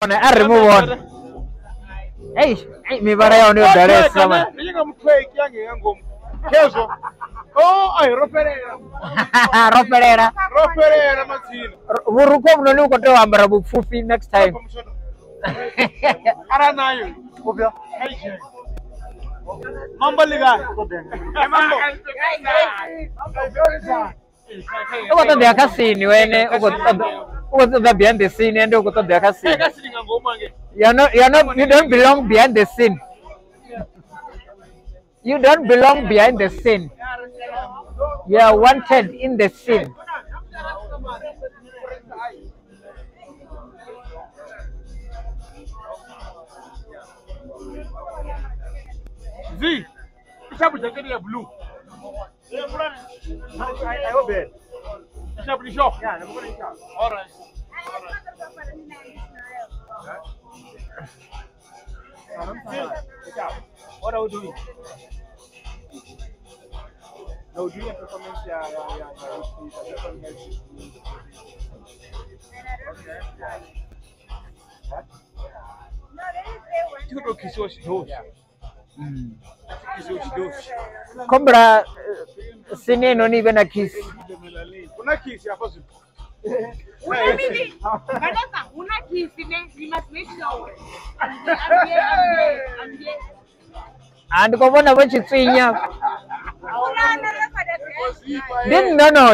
A ri mu vhona. Ei, mivhala ya hone yo ḓalesa man. Ndi nga mutweki yange nga ngomu. Khezwo. Oh, ai ro fhelela. Ro fhelela. Ro fhelela matsina. Vhurukhu vhunoni u khou tea u ambara vhupfufhi next time. Ara nayo. Kupya. Mambo liga. Mambo. U khou ṱoḓea kha scene wene, u khou ṱoḓa behind the scene ende u khou ṱoḓea kha scene. You don't belong behind the scene. You don't belong behind the scene. You are wanted in the scene. Z, ishabu jacket ya blue. I hope. Ishabu ni shop. Yeah, all right. What are we doing? No, doing a performance. Yeah. Okay. Kombra sine no ni vena kiss. Una kiss ya fasu. Vanessa, una kiss ne, we must make sure. I'm here. And go bona bo tshitsinya. Didn't know.